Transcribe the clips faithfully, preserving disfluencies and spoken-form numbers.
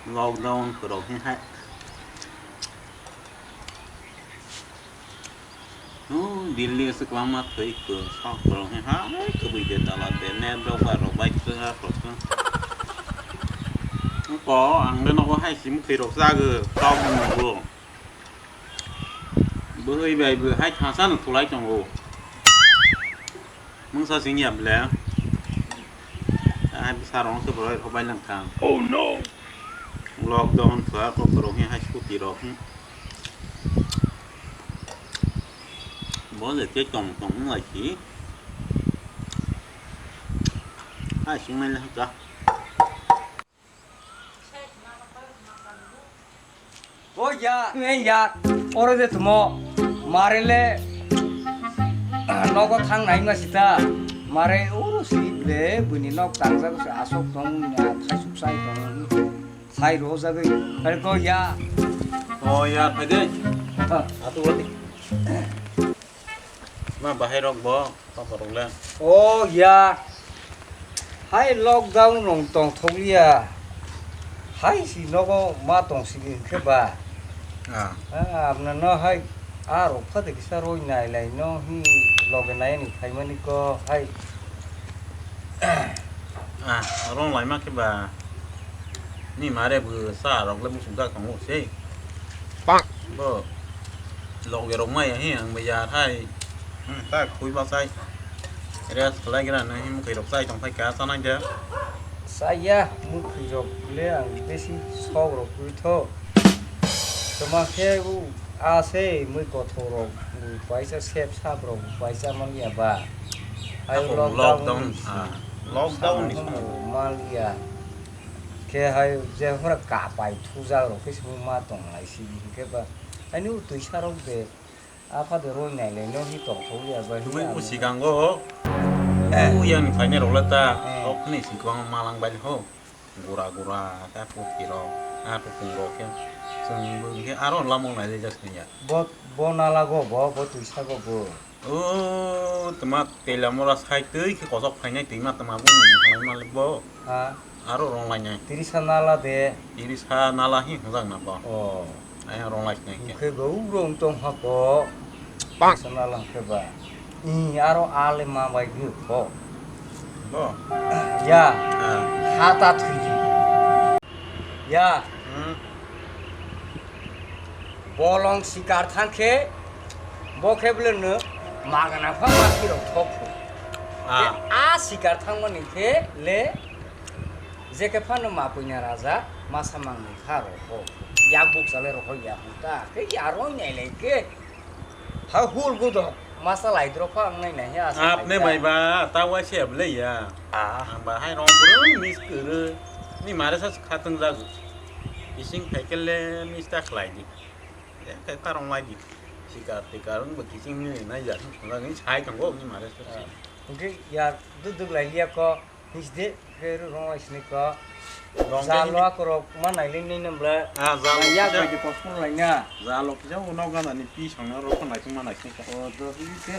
Lockdown kwrwng hwn hai. Oh, Delhi se kwbangma thwi kwrwng sok kwrwng hwn hai. Kwbwi de tala de net rok bai rok bai kwrwng rok kwrwng. Ko ang de nogo hai sim thwi rok jago tok nungo. Bwrwi bai bo hai thangsa no thulai tongo. Mungsa sing ya ble. Ai bwsa rong se borok rok bai lang thang. Oh no. Lockdown kha ko borok ni hai scooty rok. Bo le ke tong tong lai ki. Hai sing nai le ka. O ya, nge ya, oro de tumo, mare le, nogo thang nai ma sita, mare oro si ble, bini nok tangjak se asok tong ya, thaisuk sai tong, sai ro jagwi, are ko ya. O ya, phai de. Ha. Atu wati. Ma bahai rok bo, papa rok le. O ya. Hai lockdown rong tong thok liya. Hai si nogo ma tong sini hwnkhe ba. Ah. Ah, abna no hai a rok phate kisa roi nai lai no hi loge nai ni phai mani ko hai. Ah, rong lai ma khe ba. Ni mare bo sa rok le musuk jak tongo sei. Pak. Bo loge rok maya hi ang bai ya thai. Hmm, ta khui ba sai. Rest khlai gira na hi mukhai rok sai tong phai ka sa nang ja. Saya mukhai rok le ang besi sok rok khui tho. Toma khe u a se mui kothok rok paisa sep sap rok paisa man ya ba. Ayo lockdown, lockdown ni, ah, lockdown ni samung samung man ya. Khe hai je hora kapai thujak rok khe sung ma tong lai si hwnkhe ba. Ani u twisa rok de apha de roi nai le no hi tong thok ya ba. Tubui hi u ang sikango. Eh. U yang ni phainai rok le ta. Eh. Rok ni sing kwbang ma lang bai ho. Gura gura khe puthi rok, a kupung rok khe. Chwng bo hwnkhe aro lamung nai le jak ya. Bo, bo nala go bo, bo twisa go bo. O, tma tela mora sai twi khe kosok phainai twi ma tma bo nung phainai ma le bo. Ha? Aro rong lainai. Tirisa nala de. Tirisa nala hi hwnjak na bo. O. Ayang rong lai sinai khe. Hwnkhe bo uro wng tong ha bo. Bang. Twisa nala hwnkhe ba. I aro a le ma bai gwi kho. Bo. Ya. Ah. Ha ta thwi. Ya. Hmm. Bolong sikar thang khe, bo khe bwlwng no magana pha ma sirok thok phu. Ah. A sikar thang mani khe le, je khe phano ma puina raja, masa mangnai kha rok ho. Yak buk chale rok ho ya hwn ta. Khe ya roi nai lai khe. Ha hul gudo, masa lai dro pha ang nai nai ya. Apne bai ba, ta wai se bwle ya. Ah. Ang ba hai rong bwrwng mis kwrwi. Ni mare sa khatwng jago. Bising phaikele mista khlai di. Ya, kai parong lai di. Sikar tikar wng bo kising ni nai ya. Wng sai tongo ni mare sa. Ah. Hwnkhe ya duk duk lai liya ko. His de, khe rong lai sini ko. Rong jalo khe akorok ma nai ling ni nang bla. Ah, jalo ya kisa. Bai de kosong lai na. Jalo kisa uno gana ni pi song na rok nai tong ma nai sini ko. O, do hi ke.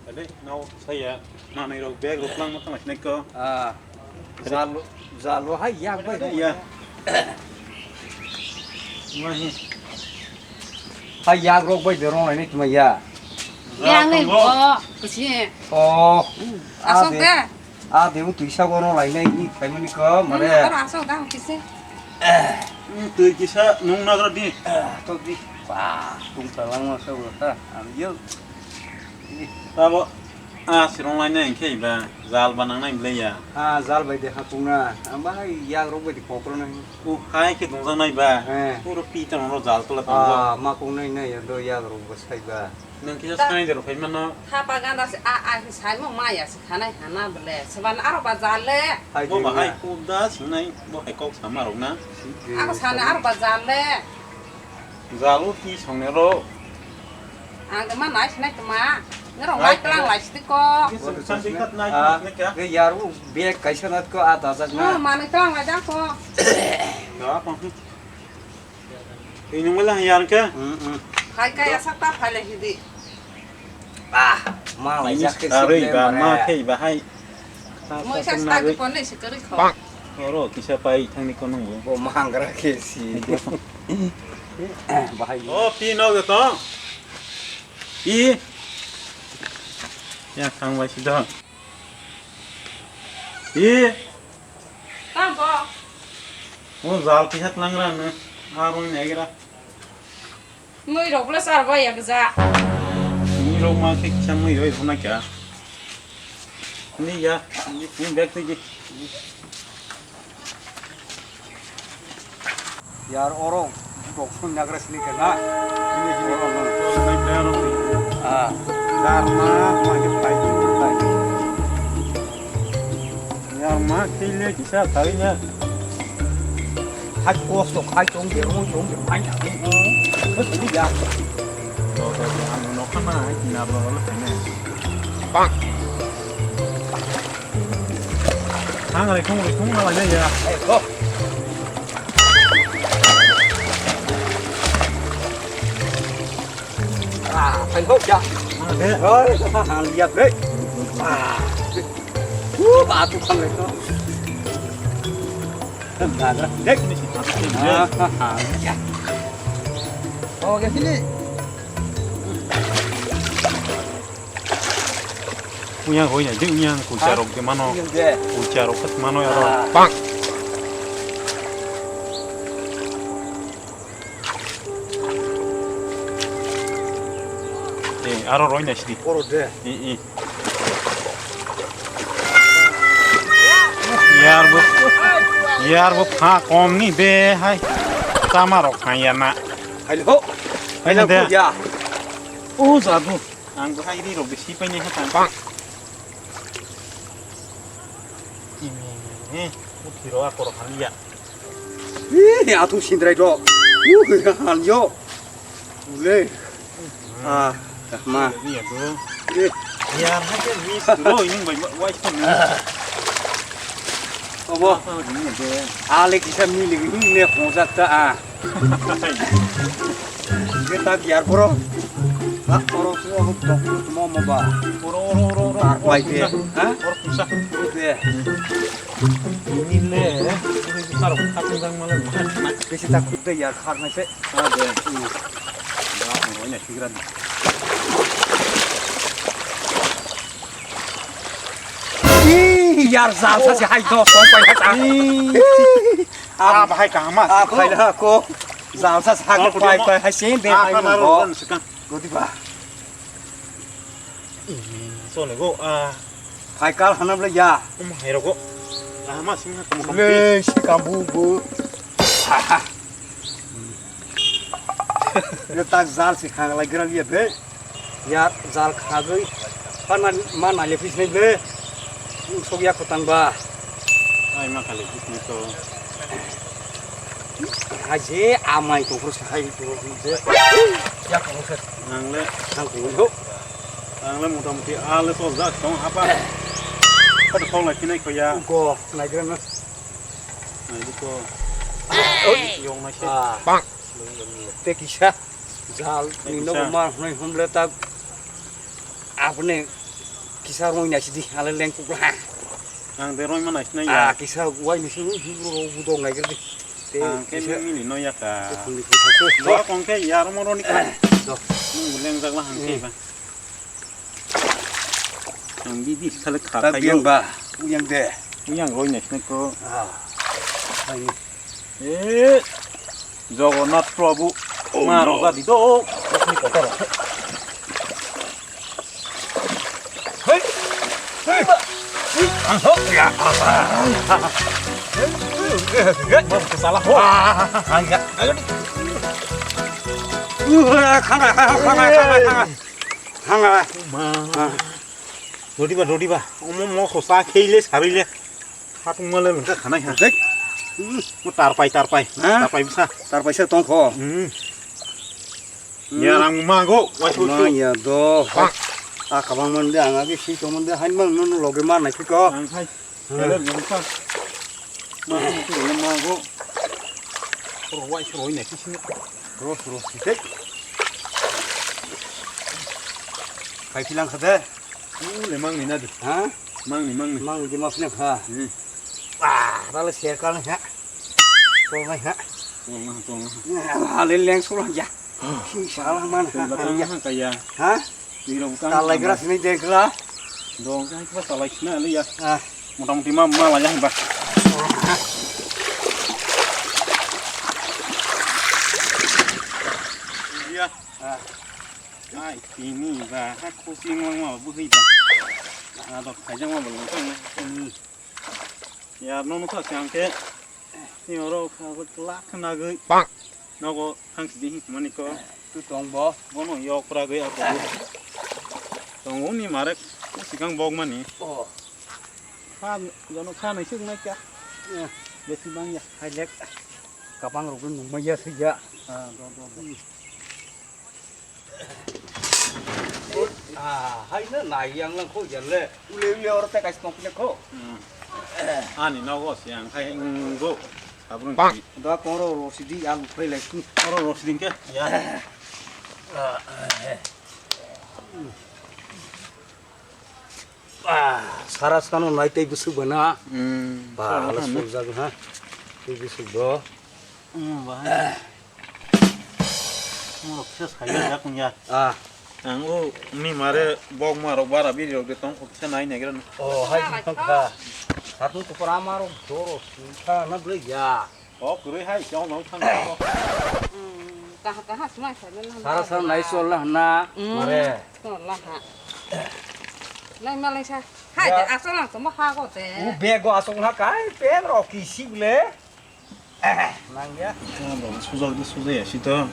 Ade, nao saya, manai rok bag rok lang ma tong lai sini ko. Ah. Jalo, jalo hai yak bai. Ya. Hai yak rok bai de rong lai ni tuma ya. Yang ni bo, kusi. Oh. Asok de. A de u tuisa go rong lai nai ni khai mani ko mare. Asok da kusi. Tui kisa nung nagra di. To di. Ba, tung ta lang ma sa ta. Am yo. Tabo. Ah, sirong lai nai khe ba, jal ba nang nai bwle ya. Ah, jal bai de ha kung na. Ang ba hai yak rok bai de kokro nai. U hai khe dong jang nai ba. Eh. Puro pi tang ro jal tola tang. Ah, ma kung nai nai ya do yak rok ba sai ba. Nang kisa sai de ro phai mano. Tha pa ganda se a a khe sai mo ma ya se khanai hana bwle. Seban aro ba jal le. Bo ba hai ku da sing nai bo hai kok sama rok na. Aro sana aro ba jal le. Jalo ti songnero. Ang de ma nai sinai tma. Ngerong lai tlang lai siti ko. Ge yaru bag kaisa nat ko a dajak na. Ma nai tlang lai jang ko. Ini mula yang ke. Hai kaya sakta phai lai hidi. Ah, ma lai jak ke. Ari ba ma ke ba hai. Moi sa sak de pon nei se kwrwi kho. Oro kisa pai thangni kono bo. Bo mangra khe si. Bahai. O pi no ge to. Pi. Ya thang bai si do. Pi. Tamo. O jal kisa tlangra no. Aro ne gira. Mui rok bwla char bai ya gja. Mui rok ma khe kisa mui roi hona kya. Ni ya, ni bag twi. Yar oro rok sun nagra sini kena. Ni ni oro no. Ah, dar ma ma ke pai pai. Yar ma kile kisa thai ya. Hai kosto khai chong de mo chong de pai na. Ko sini ya. To to to ang no khana hai na ro lo ne. Bang. Ang re khong re khong na ya. Hai ko. Ah, phai hok ya. Ah, de. Oi, ha ha ya be. Ah. Uh, ba tu khang le to. Kan da da. Dek ni si. Ah, ha ha ya. Oh, ya sini. Uyang hoi na, de uyang kucha rok de mano. Uyang de. Kucha rok kat mano ya ro. Ah. Bang. Eh, aro roi na sidi. Oro de. Eh, eh. Yar bo, yar bo pha kom ni be hai. Tama rok hai ya na. Hai lo. Hai lo de. Ya. O jabu. Ang bo hai ri rok de si pai ni ha tang. Bang. Ini, ini, ini. Uthi ro akor han ya. Ih, atu sindrai do. Uh, hanjo. Ule. Ah, ma. Iya, bro. Eh. Ya, ha ke ni bro ini bai wai sini. Obo. Ah, ini, bro. Ale kisa mili ini ne khongjak ta, ah. Ge tak yar bro. Ha, oro tu oro dok tu mo mo ba. Oro, oro, oro, oro. Tar pai de. Ha? Oro kusa. Oro de. Ini le, ini besar, tapi jang malam. Besi tak kuda yar khar na se. Ha, de. Hmm. Ya, oro ini sigra. Ih, yar jal sa si hai dos, dos pai ha. Ih. Ah, bahai kaham ah. Ah, phai la ko. Jal sa sa ko pai pai hai se de hai mo. Rodi ba. Sole go, ah. Phai kal hanam le ya. Um, hai rogo. Ah, ma sing ha kamu. Le, si kambu bu. Yo tak jal si khang la gira ye be. Ya jal khagwi. Pan man, man na le pis ne be. Sok ya khotang ba. Ai ma kali pis ne to. Haje amai tongphuru se hai tongphuru se. Ya tongphuru se. Ang le. Ang tongphuru. Ang le motamoti ang le tol jak tong apa. Pada tol lai sinai ko ya. Ko nai gra na. Nai ko. Oi, yong nai se. Ah. Bang. Te kisa. Jal ni no ma hnoi humle tak. Apne kisa roi nai sidi ale leng kukla. Ang de roi ma nai sinai ya. Ah, kisa wai ni sini hibro budong nai gede. Te ang ke kisa mili no ya ka. Te khun ni khun thak. Bo kong ke yar mo roni ka. Do. Mung leng jak la hang ke ba. Ang bi bi khale kha. Tak khayo. Biang ba. Uyang de. Uyang roi nai sinai ko. Ah. Hai ni. Eh, Jagannath Prabhu, ma rok jadi do. Hei, hei, ang ho ya. Salah ho. Ang ya. Khana, khana, khana, khana. Khana. Ma. Dodiba, dodiba. Omo mo khosa kheile sarile. Khatung male lengka khanai ha. Dek. Mo tarpai, tarpai. Ha? Tarpai bwsa. Tarpai se tongkho. Hmm. Ya rang mago, wai su su. Ya do. A kabang mande ang agi si to mande hain mang no loge mar nai ko. Ang hai. Kele lengka. Ma tu le mago. Ro wai su roi nai kisi. Ro su ro si dek. Kai philang khade. U le mang ni na di. Ha? Mangni, mangni. Mangni di mapne kha. Hmm. Ah, dale share kal ha. Tol nai ha. Tol nai, tol nai. Ah, le leng sulang ya. Sing salang man ha. Tol nai ha kaya. Ha? Ni rong kang. Talai gra sini dengkla. Dong kang kla talai sini le ya. Ah. Mota moti ma, ma la ya ba. Ya. Ah. Ai, tini ba, ha, khusi ngwang ma bwhwi ba. Adok khaijak ma bwlwng thang na. Hmm. Ya, nono kha siang khe. Ni oro kha, kha, kla khe nagwi. Nogo thang sidi hin mani ko. Tu tong bo. Bono yok pra gwi ako. Tongo ni mare sikang bog mani. Oh. Kha, jono kha nai sik nai kya. Ya. Besi bang ya. Hai lek. Kapang rok nung ma ya sik ya. Ah, do, do, do. Ah, hai na nai yang lang kho ya le. Ule ule oro te kai stok le kho. Hmm. Ani nogo siang khai ngo. Sabun. Bang. Da koro rosidi alu phai lai. Oro rosidi ke. Ya. Ah, sara sano nai tei busuk bana. Hmm. Ba, ala sujak ha. Tei busuk bo. Hmm, ba. Mo khe sai ya kun ya. Ah. Ang o ni mare bok ma rok bara biri rok de tong kho kisa nai nai gra. Oh, hai tong kha. Satu tu pora ma rok doro kha na ble ya. O kwrwi hai chong nang thang ko. Hmm, kaha kaha smai sai na. Sara sara nai sol na na. Hmm. Mare. Sol na ha. Nai malai sa. Hai ya. Te asol nang tong ha ko te. U bego asol na kai pe rok ki si ble. Nang ya. Sujak di sujak ya sito.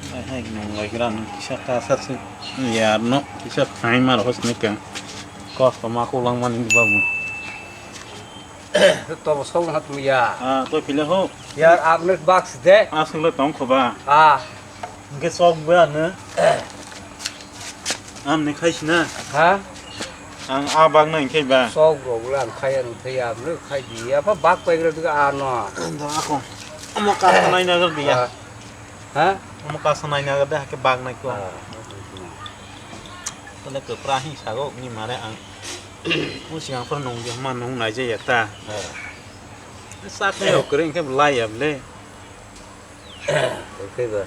Hai hai nang lagi ran kisa kasa se. Ya no kisa khai mar hos ne ka. Kos to ma ko lang mani babu. To bo sok na tu ya. Ah, to pile ho. Yar apne box de. Asung le tong khoba. Ah. Hingke sok ba ne. Am ne khai sina. Ha? Ang a bag na hingke ba. Sok rok le ang khai ang thai am le khai di. Apa bag pai gra diga ano. Ando ako. Amo ka nai na gar dia. Ha? Ha? Amo ka nai na gar dia ke bag nai ko. Ah. Tole ke pra hi sago ni mare ang. Mo siang phor nung di ma nung nai je ya ta. Ah. Sak ne ok ring ke lai ya le. Oke ba.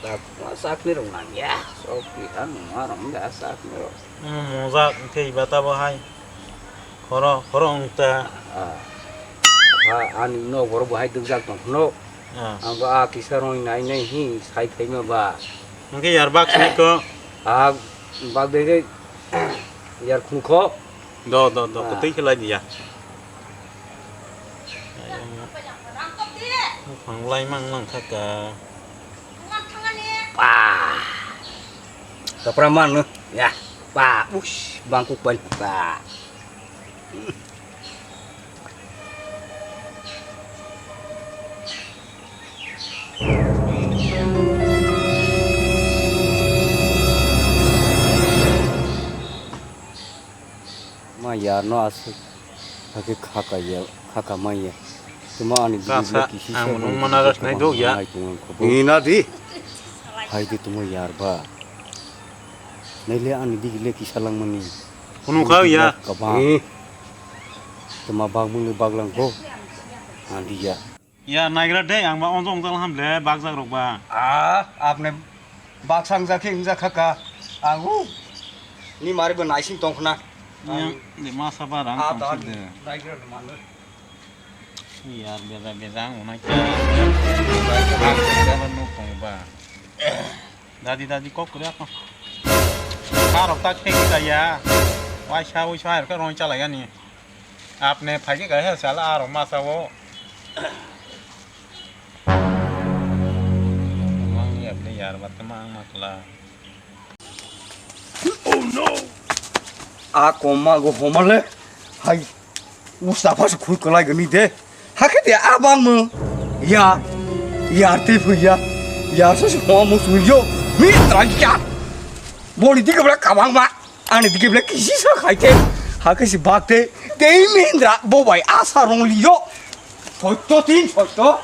Tak ma sak ni rong nang ya. Sok pi han ma rong ya sak ni rong. Hmm, mojak khe iba tabo hai. Khoro, khoro wng ta. Ah. Ha, ani nok borok bo hai dukjak tong phano. Ah. Ang ba a kisa roi nai nai hi sai phaima ba. Hwnkhe yar bak sini ko. Ah, bak de yar khung kho. Do, do, do, ah. Kwtwi khe lai di ya. Buphang lai mang nang kha ka. Pa. Kapra man no. Ya. Pa. Ush, bangkuk ban. Pa. Ma yar no aswk. Hakhe khaka ya, khaka manya. Tuma ani bigibla kisa ang nung mana gas nai dog ya. Ni na di. Hai di tuma yar ba. Naile ani digile kisa langmani. Hunu kha ya. Kabang. Tuma bagmung le baglang bo. Andi ya. Ya, naigra de, ang ba onjok ongjak ham le, bakjak rok ba. Ah, apne baksa wngjakhe wngjakha ka. Ang u ni mari bo naising tongkhna. Yang de masa ba rang tong de. Naigra de mano. Yar beda beda ang unai ka. Baksa ba no kong ba. Dadi dadi kok kre apa? Karok ta khek ta ya. Wai sa wai sa ka rong chalai ani. Apne phaikhe kaisa sal aro masa o. Mangni apne yar bat ma ang makla. Oh no! A koma go homale. Hai. Usta pas khui kolai gani de. Hakhe de abang mo. Ya. Ya te phu ya. Ya so se mo mo su yo. Mi trai ya. Boni dige bra kabang ma. Ani dige bla kisi sa khai te. Hakhe si bak te. Tei mendra bo bai asa rong liyo. Sotto tin sotto.